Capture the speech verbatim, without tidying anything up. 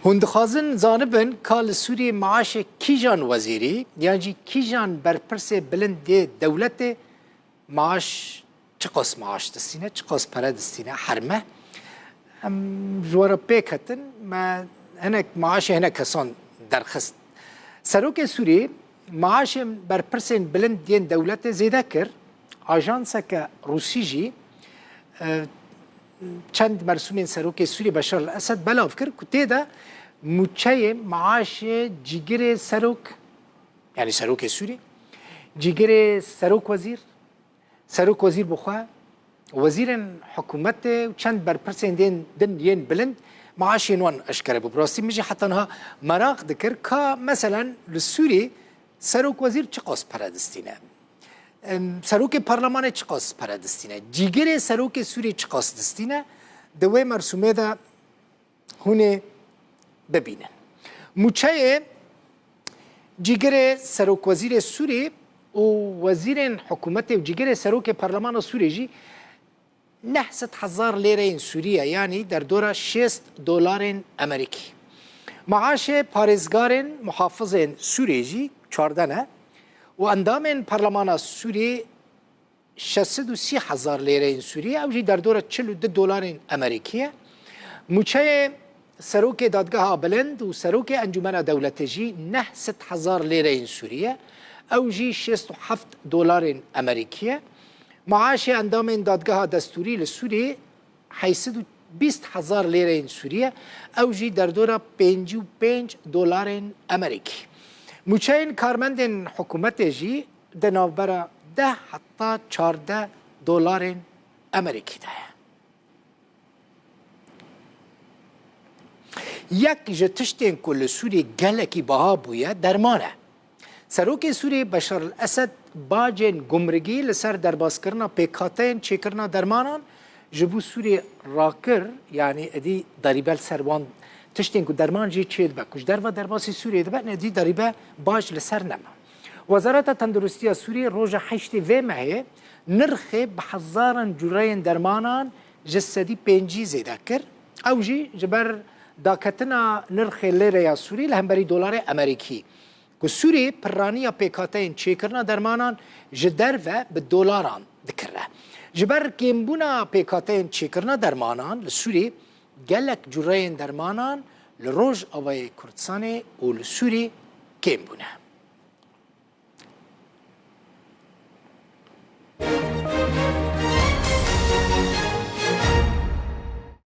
Hûn dixwazin zanibin ka li Sûriyê maaşê kîjan wezîrî yan jî kîjan berpirsê bilind yê dewletê maaş, çiqas maaş distîne, çiqas pere distîne, her meh. Em ji we re pêk hetin, me hinek maaşê hinek kesan derxist. Serokê Sûriyê maaşên berpirsên bilind yên dewletê zêde kir. Ajanseke Rûsî jî, e, çend mersûmên Serokê Sûriyê Beşar el-Esed belav kir ku tê de mûçeyê, maaşê cîgirê serok, yanî Serokê Sûrî, cîgirê serokwezîr, serokwezîr bi xwe, wezîrên hikûmetê û çend berpirsên din, din yên bilind maaşên wan eşkere bû. Bi rastî min jî heta niha meraq dikir ka meselen li Sûrî serokwezîr çiqas pere distîne? Em, serokê parlemanê çiqas pere distîne? Cîgirê serokê Sûrî çiqas distîne? Di wê mersûmê de hûn ê bibînin. Mûçeyê cîgirê serokwezîrê Sûrî û wezîrên hikûmetê û cîgirê serokê parlemana Sûrî jî neh sed hezar lêreyên Sûrî ye, yanî derdora şêst dolarên Amerîkî. Maaşê parêzgarên muhafizên Sûrî jî çardeh ne û endamên parlemana Sûrî şeş sed û sî hezar lêreyên Sûrî ye, ew jî derdora çil û du dolarên Amerîkî ye. Mûçeyê serokê dadgeha bilind û serokê encûmena dewletê jî neh sed hezar lêreyên Sûrî ye, ew jî şêst û heft dolarên Amerîkî ye. Maaşê endamên dadgeha destûrî li Sûriyê heyt sed û bîst hezar lêreyên Sûrî ye, ew jî derdora pêncî û pênc dolarên Amerîkî. Mûçeyên karmendên hikûmetê jî di navbera deh heta çardeh dolarên Amerîkî de ye. Yek ji tiştên ku li Sûriyê gelekî biha bûye, derman e. Serokê Sûriyê Beşar el-Esed bacên gumrikî li ser derbaskirina pêkhateyên çêkirina dermanan ji bo Sûriyê rakir, yanî êdî derîbe li ser wan tiştên ku derman jê çêdibe, ku ji derve derbasî Sûriyê dibe, êdî derîbe bac li ser nema. Wezareta Tenduristiya Sûriyê roja heştê vê mehê nirxê bi hezaran cureyên dermanan ji sedî pêncî zêde kir. Ew jî ji ber daketina nirxê lêreya Sûrî li hemberî dolarê Amerîkî, ku Sûrî pirraniya pêkhateyên çêkirina dermanan ji derve bi dolaran dikire. Ji ber kêmbûna pêkhateyên çêkirina dermanan li Sûrî, gelek cureyên dermanan li Rojavayê Kurdistanê û li Sûrî kêm bûne.